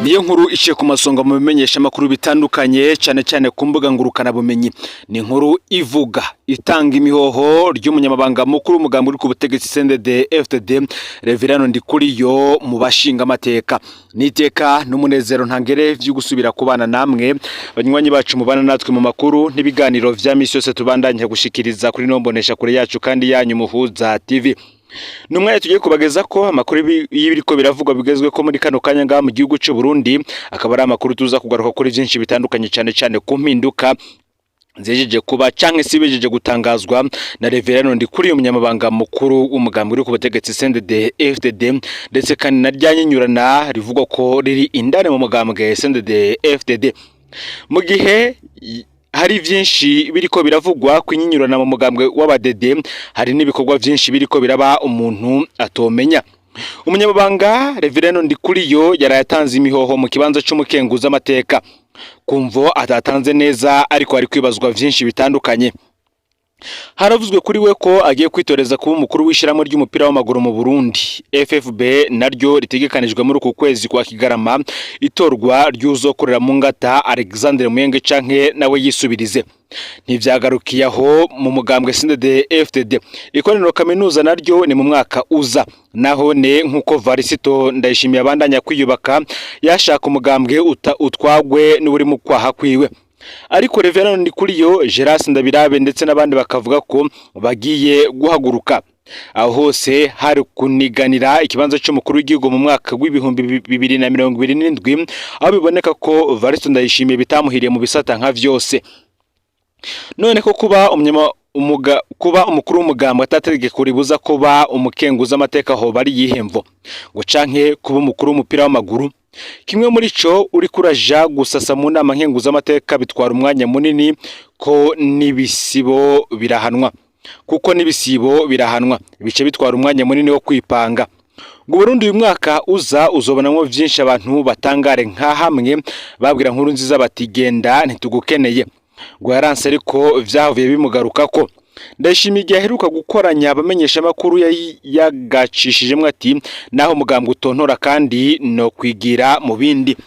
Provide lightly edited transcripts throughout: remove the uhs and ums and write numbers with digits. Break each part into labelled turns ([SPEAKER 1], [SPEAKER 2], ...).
[SPEAKER 1] Niyo nkuru iciye ku masonga mu bimenyesha amakuru bitandukanye, cyane cyane ku mbuga ngurukanabumenyi. Ni inkuru ivuga itanga imihoho ry'umunyamabanga mukuru w'umugambi uri ku butegetsi CNDD FDD, Reverien Ndikuriyo, mu bashinga amateka. Niteka n'umunezero ntangere vyo gusubira kubana namwe, banywanyi bacu mubana natwe mu makuru n'ibiganiro vya misi yose tubandanya gushikiriza kuri nombonesha kure yacu kandi yanyu Muhuza TV. Ni umwanya tugiye kubageza ko amakuru y'ibiriko biravugwa bigezwe ko muri kano kanya ngaha mu gihugu cy'u Burundi, akaba ari amakuru tuza kugaruka kuri byinshi bitandukanye, cyane cyane ku mpinduka zejeje kuba canke se bejeje gutangazwa na Reverien Ndikuriyo, umunyamabanga mukuru w'umugambi uri ku butegetsi CNDD FDD, ndetse kandi na ryanyinyurana rivugwa ko riri indani mu mugambwe CNDD FDD. Mu gihe hari vyinshi biriko biravugwa kwinyinyurana mu mugambwe w'abadede, hari n'ibikorwa vyinshi biriko biraba umuntu atomenya. Umunyamabanga Reverien Ndikuriyo yaraye atanze imihoho mu kibanza c'umukenguza amateka kumvo atatanze neza, ariko hari kwibazwa vyinshi bitandukanye. Haravuzwe kuri we ko agiye kwitoreza kuba umukuru w'ishyirahamwe ry'umupira w'amaguru mu Burundi FFB, naryo ritegekanijwe muri uku kwezi kwa Kigarama, itorwa ry'uzokorera mu ngata Alexandre Muyenge canke nawe yisubirize. Ntivyagarukiye aho mu mugambwe CNDD FDD. Ikoraniro kaminuza naryo ni mu mwaka uza, naho ne nkuko Varisito Ndayishimiye abandanya kwiyubaka, yashaka umugambwe utwagwe n'uri mu kwaha kwiwe. Ariko Reverien Ndikuriyo, Geras Ndabirabe ndetse n'abandi bakavuga ko bagiye guhaguruka. Aho hose hari kuniganira ikibanza cy'umukuru w'igihugu mu mwaka w'2027, aho biboneka ko Varisito Ndayishimiye bitamuhiriye mu bisata nka vyose. None ko kuba umunyama umuga kuba umukuru w'umugambwe atategeko ribuza kuba umukenguza amateka, aho bari yihemvo ngo canke kuba umukuru w'umupira w'amaguru? Kimwe muri co, uri kuraja gusasa mu nama nkenguzamateka bitwara umwanya munini, ko n'ibisibo birahanwa, kuko n'ibisibo birahanwa, bice bitwara umwanya munini wo kwipanga. Ngo Burundi uyu mwaka uza uzobonamwo vyinshi, abantu batangare, nka hamwe babwira Nkuru Nziza bati: "Genda, ntitugukeneye." Ngo yaranse, ariko vyavuye bimugarukako. Ndayishimiye igihe aheruka gukoranya abamenyeshamakuru yagacishijemwo ati: "Naho umugambwe utontora kandi no kwigira mu bindi."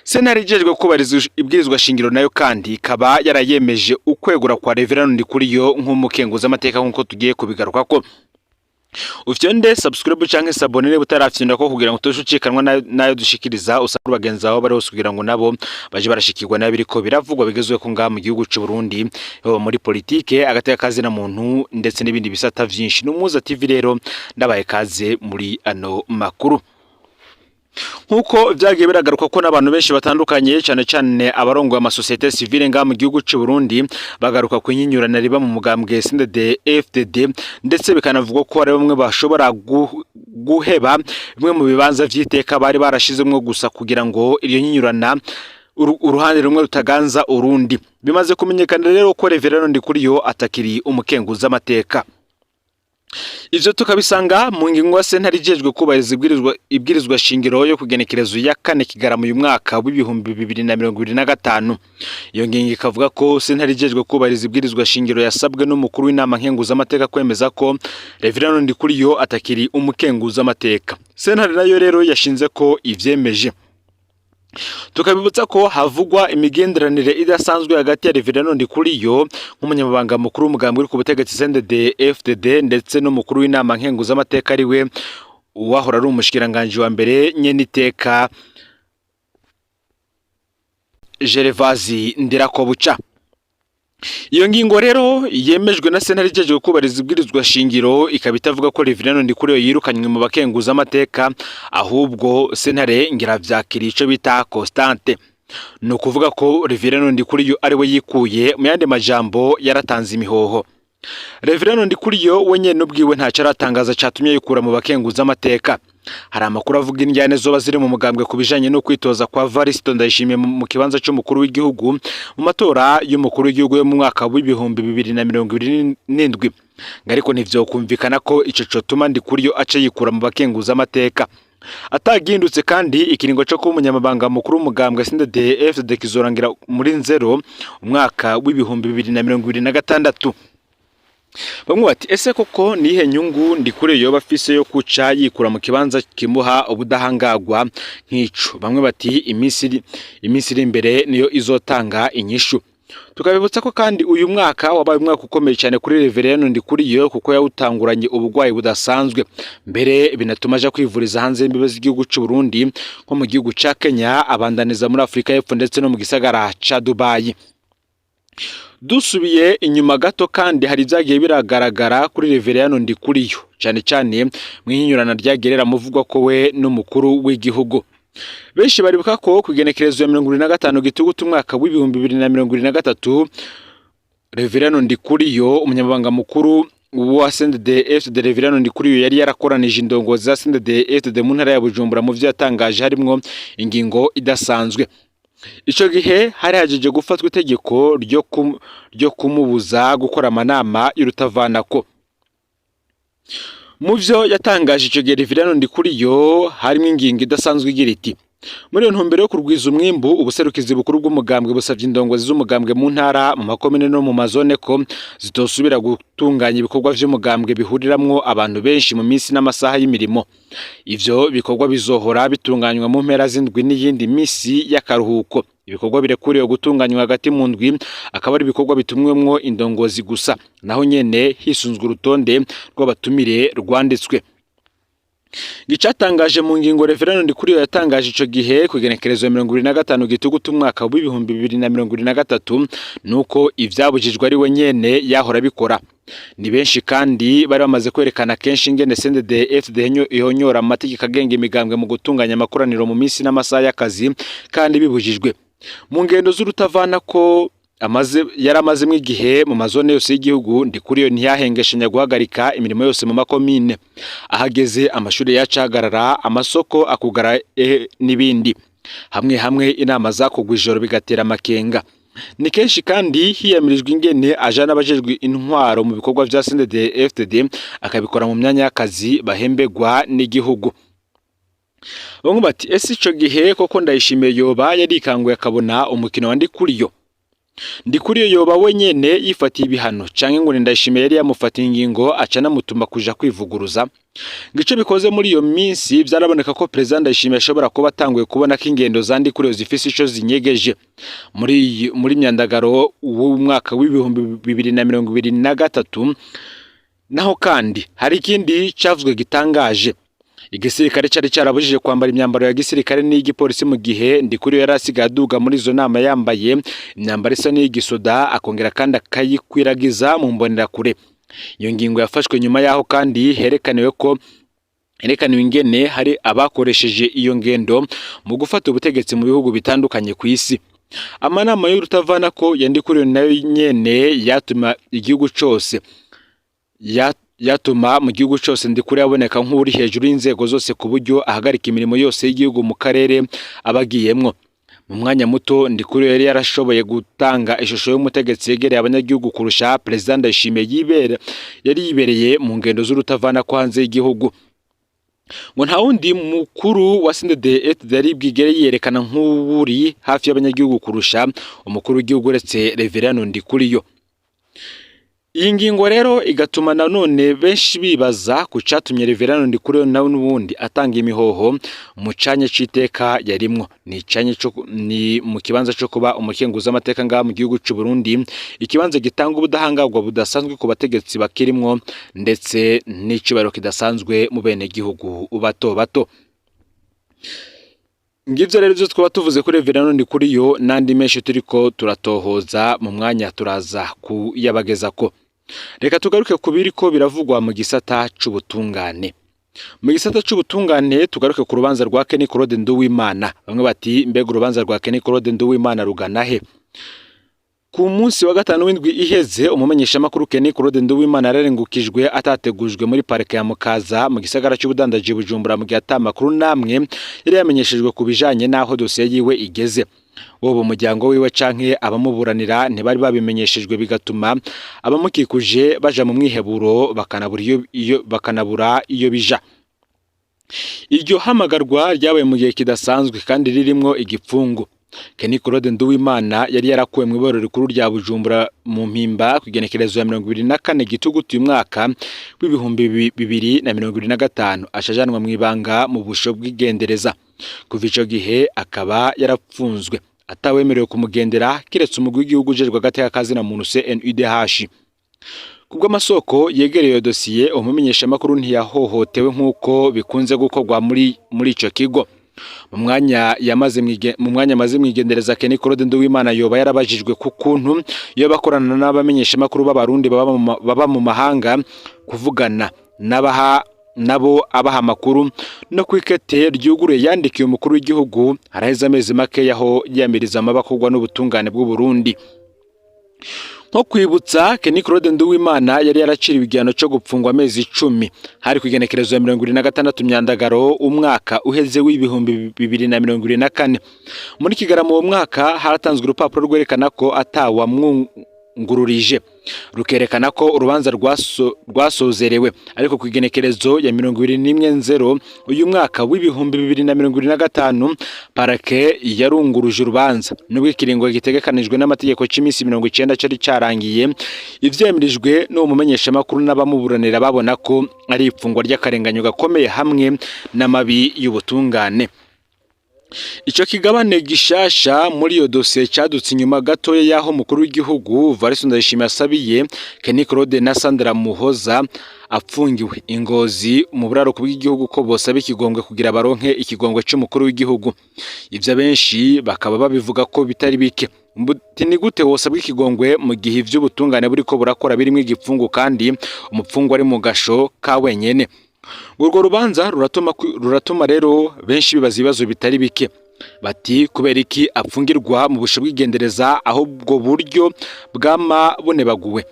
[SPEAKER 1] Sentare ijejwe kubahiriza ibwirizwa shingiro nayo kandi ikaba yarayemeje ukwegura kwa Reverien Ndikuriyo nk'umukenguzamateka, nk'uko tugiye kubigarukako. Ufyonde subscribe canke s'abonner niba utarafyonda ko, kugira ngo utoshe ucikanwa nayo dushikiriza, usanga bagenzi aho bari hose, kugira ngo nabo baje barashikirwa nayo biriko biravugwa bigezweho ko ngaha mu gihugu c'u Burundi, haba muri politike, agateka kazina muntu ndetse n'ibindi bisata vyinshi. N'Umuza TV rero, ndabaye kaze muri ano makuru. Nk'uko vyagiye biragaruka ko n'abantu benshi batandukanye, cyane cyane abarongoye amasosiyete sivile ngaha mu gihugu c'u Burundi, bagaruka ku inyinyurana riba mu mugambwe CNDD FDD, ndetse bikanavugwa ko hari bamwe bashobora guheba bimwe mu bibanza vy'iteka bari barashizemwo gusa kugira ngo iryo nyinyurana uruhande rumwe rutaganza urundi. Bimaze kumenyekana rero ko Reverien Ndikuriyo atakiri umukenguza amateka. Ivyo tukabisanga mu ngingo ya sentare ijejwe kubahiriza ibwirizwa shingiro yo kugenekerezo ya 4 Kigarama uyu mwaka w'2025. Iyo ngingo ikavuga ko sentare ijejwe kubahiriza ibwirizwa shingiro yasabwe n'umukuru w'inama nkenguzamateka kwemeza ko Reverien Ndikuriyo atakiri umukenguzamateka. Sentare nayo rero yashinze ko ivyemeje. Tukabibutsa ko havugwa imigenderanire idasanzwe hagati ya Reverien Ndikuriyo nk'umunyamabanga mukuru w'umugambi uri ku butegetsi CNDD FDD ndetse n'umukuru w'inama nkenguzamateka, ari we uwahora ari umushikiranganji wa mbere nyeniteka Gervais Ndirakobuca. Iyo ngingo rero yemejwe na sentare ijejwe kubahiriza ibwirizwa shingiro ikaba itavuga ko Reverien Ndikuriyo yirukanywe mu bakenguza amateka, ahubwo sentare ngira vyakiriye ico bita constaté. Ni ukuvuga ko Reverien Ndikuriyo ari we yikuye, mu yandi majambo yaratanze imihoho. Reverien Ndikuriyo we nyene ubwiwe ntaco aratangaza catumye yikura mu bakenguza amateka. Hari amakuru avuga indyane zoba ziri mu mugambwe ku bijanye no kwitoza kwa Varisito Ndayishimiye mu kibanza c'umukuru w'igihugu mu matora y'umukuru w'igihugu yo mu mwaka w'2027, ariko ntivyokumvikana ko ico cotuma Ndikuriyo aca yikura mu bakenguza amateka. Atagindutse kandi, ikiringo co kuba umunyamabanga mukuru w'umugambwe CNDD FDD kizorangira muri Nzero umwaka w'2026. Bamwe bati: "Ese koko nihe nyungu Ndikuriyo yoba afise yo kuca yikura mu kibanza kimuha ubudahangagwa nk'ico?" Bamwe bati: Iminsi iri imbere niyo izotanga inyishu." Tukabibutsa ko kandi uyu mwaka wabaye umwaka ukomeye cyane kuri Reverien Ndikuriyo, kuko yawutanguranye ubugwayi budasanzwe, mbere binatuma aja kwivuriza hanze y'imbibe z'igihugu c'u Burundi, nko mu gihugu ca Kenya, abandaniza muri Afurika y'Epfo ndetse no mu gisagara ca Dubai. Dusubiye inyuma gato kandi, hari ibyagiye biragaragara kuri Reverien Ndikuriyo, cyane cyane mu ihinyurana ryagerera muvugwa ko we n'umukuru w'igihugu. Benshi baribuka ko ku igenekerezo ya 25 Gitugutu umwaka w'2023, Reverien Ndikuriyo, umunyamabanga mukuru wa CNDD-FDD, Reverien Ndikuriyo yari yarakoranije indongozi za CNDD-FDD mu ntara ya Bujumbura. Mu vyo yatangaje harimwo ingingo idasanzwe. Ico gihe hari hajeje gufatwa itegeko ryo kumubuza gukora amanama y'urutavanako. Mu vyo yatangaje ico gihe Reverien Ndikuriyo harimo ingingo idasanzwe igira iti: "Muri iyo ntumbero yo kurwiza umwimbu, ubuserukizi bukuru bw'umugambwe busavye indongozi z'umugambwe mu ntara, mu makomine no mu mazone ko zitosubira gutunganya ibikorwa vy'umugambwe bihuriramwo abantu benshi mu minsi n'amasaha y'imirimo. Ivyo bikorwa bizohora bitunganywa mu mpera z'indwi n'iyindi misi y'akaruhuko. Ibikorwa birekuriwe gutunganywa hagati mu ndwi akaba ari ibikorwa bitumwemwo indongozi gusa, naho nyene hisunzwe urutonde rw'abatumire rwanditswe." Icatangaje mu ngingo Reverien Ndikuriyo yatangaje ico gihe ku igenekerezo ya 25 Gitugutu umwaka w'2023 nuko ivyabujijwe ari we nyene yahora abikora. Ni benshi kandi bari bamaze kwerekana kenshi ingene CNDD FDD ihonyora amategeko agenga imigambwe mu gutunganya amakoraniro mu minsi n'amasaha y'akazi kandi bibujijwe. Mu ngendo z'urutavana ko amaze yari amazemo igihe mu mazone yose y'igihugu, Ndikuriyo ntiyahengeshanya guhagarika imirimo yose mu makomine. Ahageze, amashuri yacahagarara, amasoko akugara n'ibindi. Hamwe hamwe inama zakogwa ijoro, bigatera amakenga. Ni kenshi kandi hiyamirijwe ingene ajana abajejwe intwaro mu bikorwa vya CNDD FDD, akabikora mu myanya y'akazi bahembegwa n'igihugu. Bamwe bati: "Ese ico gihe koko Ndayishimiye yoba yarikanguye akabona umukino wa Ndikuriyo? Ndikuriyo yoba we nyene yifatiye ibihano, canke ngo ni Ndayishimiye yari yamufatiye ingingo aca anamutuma kuja kwivuguruza?" Ngo ico bikoze, muri iyo minsi vyaraboneka ko Perezida Ndayishimiye ashobora kuba atanguye kubona ko ingendo za Ndikuriyo zifise ico zinyegeje. Muri myandagaro w'umwaka w'2023 naho kandi hari ikindi cavuzwe gitangaje. Igisirikare cari carabujije kwambara imyambaro ya gisirikare n'iy'igipolisi, mu gihe Ndikuriyo yari asigaye aduga muri izo nama yambaye imyambaro isa n'iy'igisoda, akongera kandi akayikwiragiza mu mbonerakure. Iyo ngingo yafashwe nyuma yaho kandi herekaniwe ko herekaniwe ingene hari abakoresheje iyo ngendo mu gufata ubutegetsi mu bihugu bitandukanye ku isi. Amanama y'urutavana ko ya Ndikuriyo nayo nyene yatuma igihugu cose yatuma mu gihugu cose Ndikuriyo aboneka nk'uri hejuru y'inzego zose, ku buryo ahagarika imirimo yose y'igihugu mu karere abagiyemwo. Mu mwanya muto, Ndikuriyo yari yarashoboye gutanga ishusho y'umutegetsi yegereye abanyagihugu kurusha Perezida Ndayishimiye yibera yari yibereye mu ngendo z'urutavana ko hanze y'igihugu. Ngo nta wundi mukuru wa CNDD-FDD yari bwigere yiyerekana nk'uwuri hafi y'abanyagihugu kurusha umukuru w'igihugu, uretse Reverien Ndikuriyo. Iyi ngingo rero igatuma nanone benshi bibaza ku catumye Reverien Ndikuriyo nawe n'ubundi atanga imihoho mu canya c'iteka yarimwo, ni icanya co ni mu kibanza co kuba umukenguzamateka ngaha mu gihugu c'u Burundi, ikibanza gitanga ubudahangarwa budasanzwe ku bategetsi bakirimwo ndetse n'icubahiro kidasanzwe mu bene gihugu bato bato. Ngivyo rero ivyo twaba tuvuze kuri Reverien Ndikuriyo n'andi menshi turiko turatohoza, mu mwanya turaza kuyabagezako. Reka tugaruke ku biriko biravugwa mu gisata c'ubutungane. Mu gisata c'ubutungane, tugaruke ku rubanza rwa Kenny Claude Nduwimana. Bamwe bati: "Mbega urubanza rwa Kenny Claude Nduwimana rugana he?" Ku munsi wa gatanu w'indwi iheze, umumenyeshamakuru Kenny Claude Nduwimana yararengukijwe atategujwe muri parike ya Mukaza mu gisagara c'ubudandaji Bujumbura, mu gihe ata makuru namwe yari yamenyeshejwe ku bijanye n'aho dosiye yiwe igeze. Woba umuryango wiwe canke abamuburanira ntibari babimenyeshejwe, bigatuma abamukikuje baja mu mwiheburo, bakanabura iyo bija. Iryo hamagarwa ryabaye mu gihe kidasanzwe kandi ririmwo igipfungu. Kenny Claude Nduwimana yari yarakuwe mu iborero rikuru rya Bujumbura mu Mpimba ku igenekerezo ya 24 Gitugutu uyu mwaka w'2025, ashajanwa mu ibanga mu busho bw'igendereza. Kuva ico gihe akaba yarapfunzwe atawemerewe kumugendera kiretse umugwi w'igihugu ujejwe agateka kazina muntu CNUDH. Kubw'amasoko yegereye iyo dosiye, umumenyeshamakuru ntiyahohotewe nk'uko bikunze gukorwa muri ico kigo. Mu mwanya amaze mwigendereza, Kenny Claude Nduwimana yoba yarabajijwe ku kuntu iyo bakorana n'abamenyeshamakuru b'Abarundi baba mu mahanga, kuvugana n'abaha nabo abaha amakuru, no kwikete ryuguruye yandikiye umukuru w'igihugu haraheze amezi make yaho yiyamiriza amabakorwa n'ubutungane bw'u Burundi. Nko kwibutsa, Kenny Claude Nduwimana yari yaraciriwe igihano cyo gupfungwa amezi 10, hari ku igenekerezo ya 26 Myandagaro umwaka uheze w'2024. Muri Kigarama uwo mwaka haratanzwe urupapuro rwerekana ko atawamwungururije, rukerekana ko urubanza rwasozerewe, ariko ku igenekerezo ya 21 Nzero uyu mwaka w'2025 parake yarunguruje urubanza, nubwo ikiringo gitegekanijwe n'amategeko c'iminsi 90 cari carangiye. Ivyemirijwe n'uwo mumenyeshamakuru n'abamuburanira babona ko ari ipfungwa ry'akarenganyo gakomeye hamwe n'amabi y'ubutungane. Ico kigabane gishasha muri iyo dosiye cadutse inyuma gatoya y'aho umukuru w'igihugu Evariste Ndayishimiye asabiye Kenny Claude na Sandra Muhoza apfungiwe Ingozi mu buraruko bw'igihugu ko bosaba ikigongwe kugira baronke ikigongwe c'umukuru w'igihugu. Ivyo abenshi bakaba babivuga ko bitari bike. Mbuti ni gute wosabwa ikigongwe mu gihe ivy'ubutungane buriko burakora birimwo igipfungu kandi umupfungwa ari mu gasho ka wenyene? Urwo rubanza ruratuma rero benshi bibaza ibibazo bitari bike, bati kubera iki apfungirwa mu busho bw'igendereza aho ubwo buryo bwama bunebaguwe?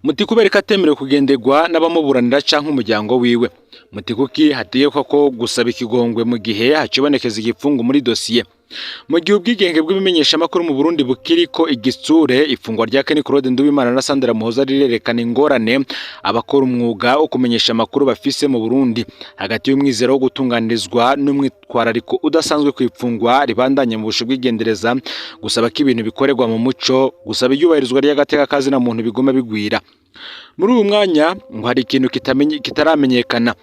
[SPEAKER 1] Muti kubera ko atemerewe kugenderwa n'abamuburanira canke umuryango wiwe? Muti kuki hategekwa ko gusaba ikigongwe mu gihe hacibonekeza igipfungu muri dosiye? Mu gihe ubwigenge bw'ibimenyeshamakuru mu Burundi bukiriko igitsure, ifungwa rya Kenny Claude Nduwimana na Sandra Muhoza rirerekana ingorane abakora umwuga wo kumenyesha amakuru bafise mu Burundi, hagati y'umwizero wo gutunganirizwa n'umwitwarariko udasanzwe ku ifungwa ribandanya mu busho bw'igendereza, gusaba ko ibintu bikorerwa mu muco, gusaba iyubahirizwa ry'agateka kazina muntu biguma bigwira. Muri uyu mwanya ngo hari ikintu kitaramenyekana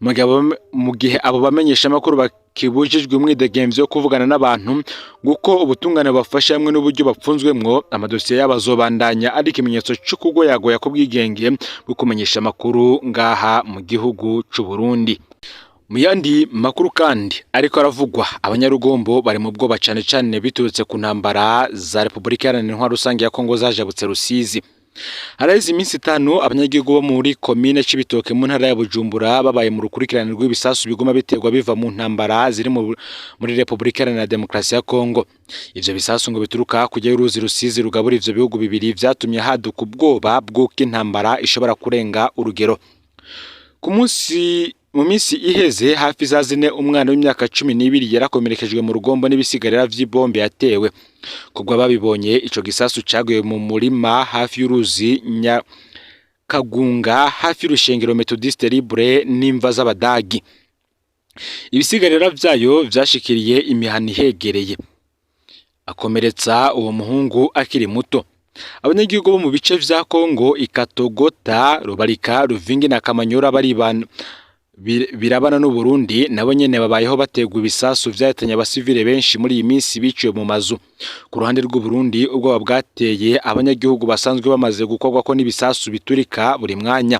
[SPEAKER 1] mu gihe abo bamenyeshamakuru bakibujijwe umwidegemvyo wo kuvugana n'abantu, nguko ubutungane bubafasha hamwe n'uburyo bapfunzwemwo, amadosiye yabo azobandanya ari ikimenyetso c'ukugoyagoya k'ubwigenge bwo kumenyesha amakuru ngaha mu gihugu c'u Burundi. Mu yandi makuru kandi ariko aravugwa, abanyarugombo bari mu bwoba cane cane biturutse ku ntambara za Repubulika Iharanira Intwaro Rusange ya Kongo zajabutse Rusizi. Haraheze iminsi 5 abanyagihugu bo muri komine Cibitoke mu ntara ya Bujumbura babaye mu rukurikirane rw'ibisasu biguma biterwa biva mu ntambara ziri muri Repubulika Iharanira Demokarasi ya Kongo. Ivyo bisasu ngo bituruka hakurya y'uruzi Rusizi rugabura ivyo bihugu bibiri, vyatumye haduka ubwoba bw'uko intambara ishobora kurenga urugero. Ku munsi mu minsi iheze hafi za 4, umwana w'imyaka 12 yarakomerekejwe mu rugombo n'ibisigarira vy'ibombe yatewe. Kubwo babibonye, ico gisasu caguye mu murima hafi y'uruzi Nyakagunga, hafi y'urushengero Methodiste Libre n'imva z'Abadagi. Ibisigarira vyayo vyashikiriye imihana ihegereye, akomeretsa uwo muhungu akiri muto. Abanyagihugu bo mu bice vya Kongo Ikatogota, Rubarika, Ruvingi na Kamanyora baribana birabana n'u Burundi, nabo nyene babayeho bategwa ibisasu vyahitanye abasivile benshi muri iyi minsi biciwe mu mazu. Ku ruhande rw'u Burundi, ubwoba bwateye abanyagihugu basanzwe bamaze gukorwako n'ibisasu biturika buri mwanya.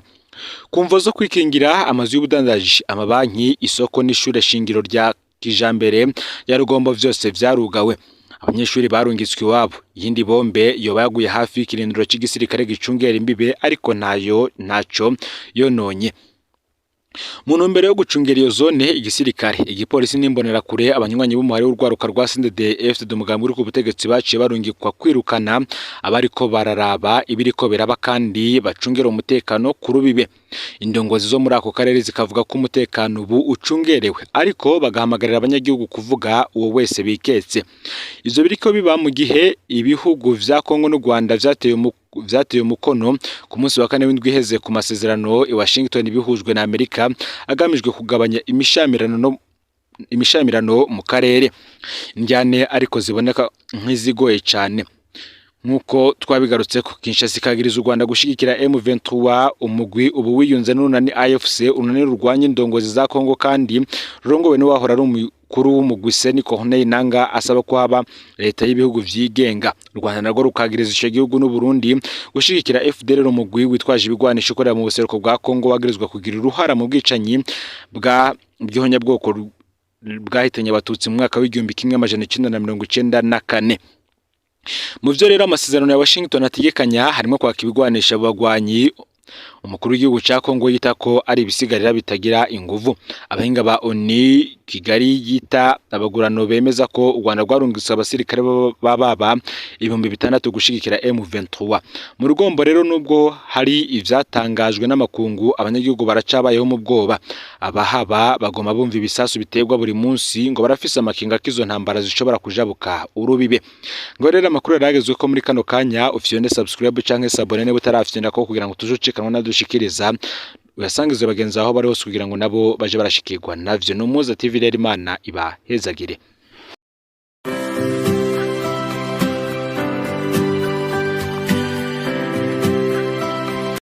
[SPEAKER 1] Ku mvo zo kwikingira, amazu y'ubudandaji, amabanki, isoko n'ishure shingiro rya kijambere ya Rugombo vyose vyarugawe. Abanyeshuri barungitswe iwabo. Iyindi bombe yoba yaguye hafi y'ikirindiro c'igisirikare gicungera imbibe, ariko ntayo ntaco yononye. Mu ntumbero yo gucungera iyo zone, igisirikare, igipolisi n'imbonerakure, abanywanyi b'umuhari w'urwaruka rwa CNDD-FDD, umugambi uri ku butegetsi, baciye barungikwa kwirukana abariko bararaba ibiriko biraba kandi bacungera umutekano ku rubibe. Indongozi zo muri ako karere zikavuga ko umutekano ubu ucungerewe, ariko bagahamagarira abanyagihugu kuvuga uwo wese biketse. Ivyo biriko biba mu gihe ibihugu vya Kongo n'u Rwanda vyateye umukono ku munsi wa kane w'indwi iheze ku masezerano i Washington bihujwe na Amerika, agamijwe kugabanya imishamirano no imishamirano mu karere. Indyane ariko ziboneka nk'izigoye cane nkuko twabigarutse ko Kinshasa ikagiriza u Rwanda gushigikira M23, umugwi ubu wiyunze n'urunani AFC, urunani rurwanya indongozi za Kongo kandi rurongowe n'uwahora ari umukuru w'umugwi Seni Corneille Nangaa, asaba ko haba leta y'ibihugu vyigenga. U Rwanda narwo rukagiriza ico gihugu n'u Burundi gushigikira FDLR, umugwi witwaje ibigwanisho ukorera mu buseruko bwa Kongo wagirizwa kugira uruhara mu bwicanyi bwa bw'ihonyabwoko bwahitanye abatutsi mu mwaka w'1994. Mu vyo rero amasezerano ya Washington ategekanya harimo kwaka ibigwanisha abo bagwanyi umukuru w'igihugu ca Kongo yita ko ari ibisigarira bitagira inguvu. Abahinga ba ONU Kigali yita abagurano bemeza ko u Rwanda rwarungitse abasirikare b'ababa 6000 gushigikira M23 mu rugombo. Rero nubwo hari ivyatangajwe n'amakungu, abanyagihugu baracabayeho mu bwoba. Abahaba bagoma bumva ibisasu biterwa buri munsi, ngo barafise amakinga k'izo ntambara zishobora kujabuka urubibe. Ngo rero amakuru yaragezwe ko muri kano kanya ufyonde subscribe canke s'abonner niba utarafyonda ko, kugira ngo tujucikanwa nadushikiriza, uyasangize bagenzi aho bari hose kugira ngo nabo baje barashikirwa navyo. No Muza TV rero, Imana ibahezagire.